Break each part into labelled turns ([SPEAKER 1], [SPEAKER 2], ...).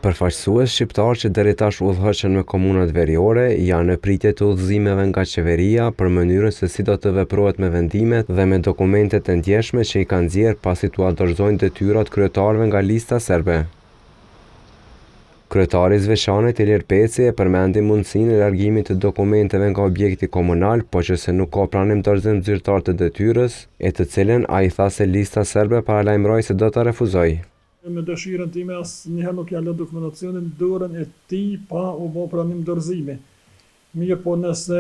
[SPEAKER 1] Përfaqësues shqiptarë që deri tash udhëhoqën me komunat veriore janë në pritje të udhëzimeve nga qeveria për mënyrën se si do të veprohet me vendimet dhe me dokumentet e ndjeshme që i kanë nxjerrë pasi t'ua dorëzojnë detyrat kryetarëve nga Lista Serbe. Kryetari i Zveçanit, Ilir Peci, e përmendi mundësinë e largimit të dokumenteve nga objekti komunal po që se nuk ka pranim dorëzim zyrtar të detyrës, e të cilën ai tha se Lista Serbe paralajmëroi se do ta refuzojë.
[SPEAKER 2] Me dëshirën time asnjëherë nuk ia lë dokumentacionin në dorën e tij pa u bo pranim dorëzimi. Mirëpo nëse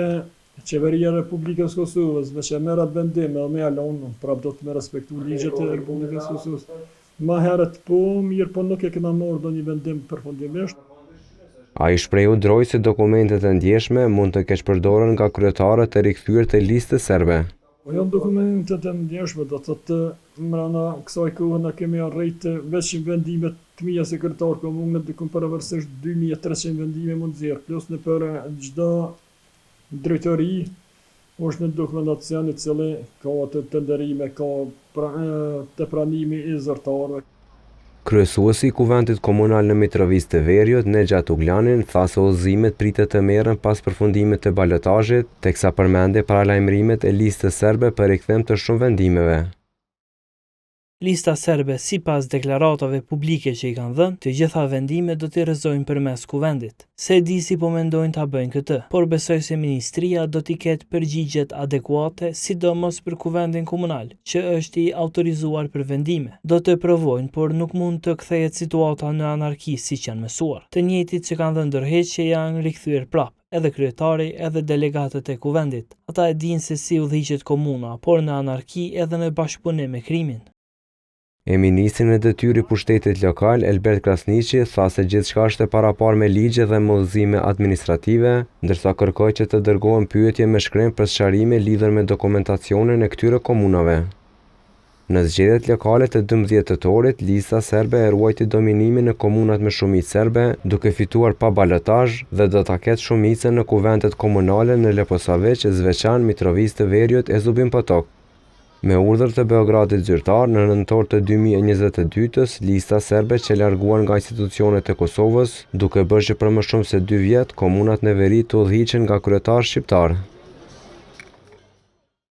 [SPEAKER 2] Qeveria e Republikës së Kosovës veç e merr atë vendim edhe me ia lon, unë prapë do të me respektu ligjet e Republikës së Kosovës. Ma herët po, mirëpo nuk e kena marrë ndonjë vendim përfundimisht.
[SPEAKER 1] Ai shprehu drojë se dokumentet e ndjeshme mund të keqpërdoren nga kryetarët e rikthyer të Listës Serbe.
[SPEAKER 2] Po janë dokumente të ndjeshme, do të thotë mrena kësaj kohe na kemi arrit veç vendime të mia si kryetar komune diku përafërsisht 2300 vendime me nxjerr, plus nëpër çdo drejtori është një dokumentacion i cili ka atë tenderime, ka pra, të pranimi i zyrtarëve.
[SPEAKER 1] Kryesuesi i Kuvendit Komunal në Mitrovicë të Veriut, Nexhat Uglanin, tha se udhëzimet pritet të merren pas përfundimit të balotazhit, teksa përmendi paralajmërimet e Listës Serbe për rikthim të shumë vendimeve.
[SPEAKER 3] Lista Serbe, sipas deklaratave publike që i kanë dhënë, të gjitha vendimet do t'i rrëzojnë përmes Kuvendit. S'e di si po mendojnë ta bëjnë këtë, por besoj se ministria do t'i ketë përgjigjet adekuate, sidomos për Kuvendin Komunal, që është i autorizuar për vendime. Do të provojnë, por nuk mund të kthehet situata në anarki siç janë mësuar. Të njëjtit që kanë dhënë dorëheqje janë rikthyer prapë, edhe kryetari, edhe delegatët e Kuvendit. Ata e dinë se si udhëhiqet komuna, por në anarki edhe në bashkëpunim me krimin.
[SPEAKER 1] E ministri në detyrë i Pushtetit Lokal, Elbert Krasniqi, tha se gjithçka është e paraparë me ligje dhe me udhëzime administrative, ndërsa kërkoi që të dërgohen pyetje me shkrim për sqarime lidhur me dokumentacionin e këtyre komunave. Në zgjedhjet lokale të 12 tetorit, Lista Serbe e ruajti dominimin në komunat me shumicë serbe, duke fituar pa balotazh dhe do ta ketë shumicën në kuvendet komunale në Leposaviq, Zveçan, Mitrovicë të Veriut e Zubin Potok. Me urdhër të Beogradit zyrtar, në nëntor të 2022-ës, Lista Serbe qe larguar nga institucionet e Kosovës, duke bërë që për më shumë se dy vjet, komunat në veri të udhëhiqen nga kryetarë shqiptarë.